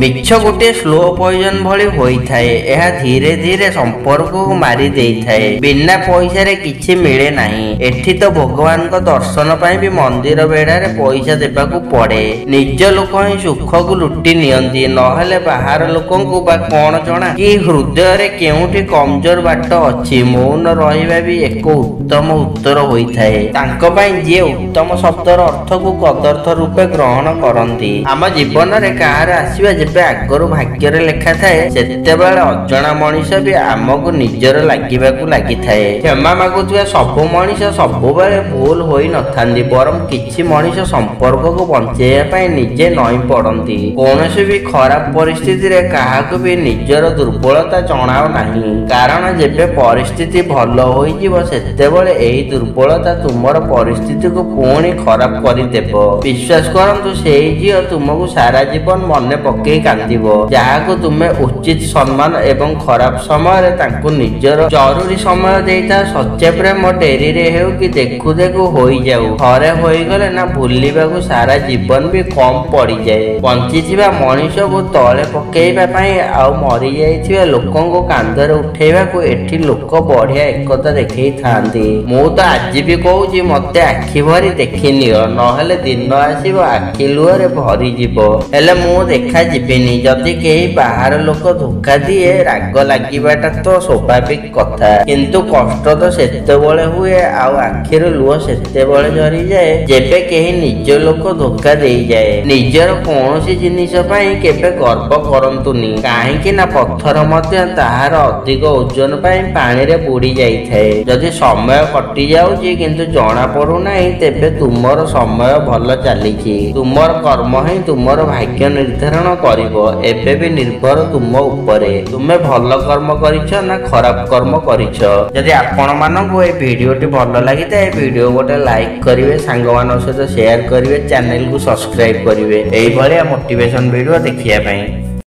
ମିଛ ଗୋଟିଏ slow poison ଭଳି ହୋଇଥାଏ। ଏହା ଧୀରେ ଧୀରେ ସମ୍ପର୍କକୁ ମାରି ଦେଇଥାଏ। ବିନା ପଇସାରେ କିଛି ମିଳେ ନାହିଁ। ଏଠି ତ ଭଗବାନଙ୍କ ଦର୍ଶନ ପାଇଁ ବି ମନ୍ଦିର ବେଢ଼ାରେ ପଇସା ଦେବାକୁ ପଡେ। ନିଜ ଲୋକ ହିଁ ସୁଖକୁ ଲୁଟି ନିଅନ୍ତି, ନହେଲେ ବାହାର ଲୋକଙ୍କୁ ବା କଣ ଜଣା କି ହୃଦୟରେ କେଉଁଠି କମଜୋର ବାଟ ଅଛି। ମୌନ ରହିବା ବି ଏକ ଉତ୍ତମ ଉତ୍ତର ହୋଇଥାଏ ତାଙ୍କ ପାଇଁ, ଯିଏ ଉତ୍ତମ ଶବ୍ଦର ଅର୍ଥକୁ କଦର୍ଥ ରୂପେ ଗ୍ରହଣ କରନ୍ତି। ଆମ ଜୀବନରେ କାହାର ଆସିବା ଯେବେ ଆଗରୁ ଭାଗ୍ୟରେ ଲେଖା ଥାଏ, ସେତେବେଳେ ଅଜଣା ମଣିଷ ବି ଆମକୁ ନିଜର ଲାଗିବାକୁ ଲାଗିଥାଏ। କ୍ଷମା ମାଗୁଥିବା ସବୁ ମଣିଷ ସବୁବେଳେ ଭୁଲ ହୋଇ ନଥାନ୍ତି, ବରଂ କିଛି ମଣିଷ ସମ୍ପର୍କକୁ ବଞ୍ଚେଇବା ପାଇଁ ନିଜେ ନଇଁ ପଡନ୍ତି। କୌଣସି ବି ଖରାପ ପରିସ୍ଥିତିରେ କାହାକୁ ବି ନିଜର ଦୁର୍ବଳତା ଜଣାଅ ନାହିଁ, କାରଣ ଯେବେ ପରିସ୍ଥିତି ଭଲ ହୋଇଯିବ ସେତେବେଳେ ଏହି ଦୁର୍ବଳତା ତୁମର ପରିସ୍ଥିତିକୁ ପୁଣି ଖରାପ କରିଦେବ। ବିଶ୍ୱାସ କରନ୍ତୁ, ସେଇ ଝିଅ ତୁମକୁ ସାରା ଜୀବନ ମନେ ପକେଇ କାନ୍ଦିବ, ଯାହାକୁ ତୁମେ ଉଚିତ ସମ୍ମାନ ଏବଂ ଖରାପ ସମୟରେ ତାଙ୍କୁ ନିଜର ଜରୁରୀ ସମୟ ଦେଇଥାଅ। ସଚ୍ଚା ପ୍ରେମ ଡେରିରେ ହେଉ କି ଦେଖୁ ଦେଖୁ ହୋଇଯାଉ, ଥରେ ହୋଇଗଲେ ନା ଭୁଲିବାକୁ ସାରା ଜୀବନ ବି କମ ପଡିଯାଏ। ବଞ୍ଚିଥିବା ମଣିଷକୁ ତଳେ ପକେଇବା ପାଇଁ ଆଉ ମରିଯାଇଥିବା ଲୋକଙ୍କୁ କାନ୍ଧରେ ଉଠେଇବାକୁ ଏଠି ଲୋକ ବଢିଆ ଏକତା ଦେଖେଇଥାନ୍ତି। ମୁଁ ତ ଆଜି ବି କହୁଛି, ମତେ ଆଖି ଭରି ଦେଖିନିଅ, ନହେଲେ ଦିନ ଆସିବ ଆଖି ଲୁହରେ ଭରିଯିବ, ହେଲେ ମୁଁ ଦେଖାଯିବିନି। ଯଦି କେହି ବାହାର ଲୋକ ଧୋକା ଦିଏ, ରାଗ ଲାଗିବାଟା ତ ସ୍ୱାଭାବିକ କଥା, କିନ୍ତୁ କଷ୍ଟ ତ ସେତେବେଳେ ହୁଏ ଆଉ ଆଖିରୁ ଲୁହ ସେତେବେଳେ ଝରିଯାଏ ଯେବେ କେହି ନିଜ ଲୋକ ଧୋକା ଦେଇଯାଏ। ନିଜର କୌଣସି ଜିନିଷ ପାଇଁ କେବେ ଗର୍ବ କରନ୍ତୁନି, କାହିଁକି ନା ପଥର ମଧ୍ୟ ତାହାର ଅଧିକ ଓଜନ ପାଇଁ ପାଣିରେ ବୁଡି ଯାଇଥାଏ। ଯଦି ସମୟ କଟି ଯାଉଛି କିନ୍ତୁ ଜଣା ପଡୁନାହିଁ, ତେବେ ତୁମର ସମୟ ଭଲ ଚାଲିଛି। ତୁମର କର୍ମ ହିଁ ତୁମର ଭାଗ୍ୟ ନିର୍ଦ୍ଧାରଣ କରିବ। ଏବେ ବି ନିର୍ଭର ତୁମ ଉପରେ, ତୁମେ ଭଲ କର୍ମ କରିଛ ନା ଖରାପ କର୍ମ କରିଛ। ଯଦି ଆପଣ ମାନଙ୍କୁ ଏ ଭିଡିଓଟି ଭଲ ଲାଗିଥାଏ, ଭିଡିଓ ଗୋଟେ ଲାଇକ୍ କରିବେ, ସାଙ୍ଗମାନଙ୍କ ସହିତ ସେୟାର କରିବେ, ଚ୍ୟାନେଲକୁ ସବସ୍କ୍ରାଇବ କରିବେ ଏଇଭଳିଆ ମୋଟିଭେସନ ଭିଡିଓ ଦେଖିବା ପାଇଁ।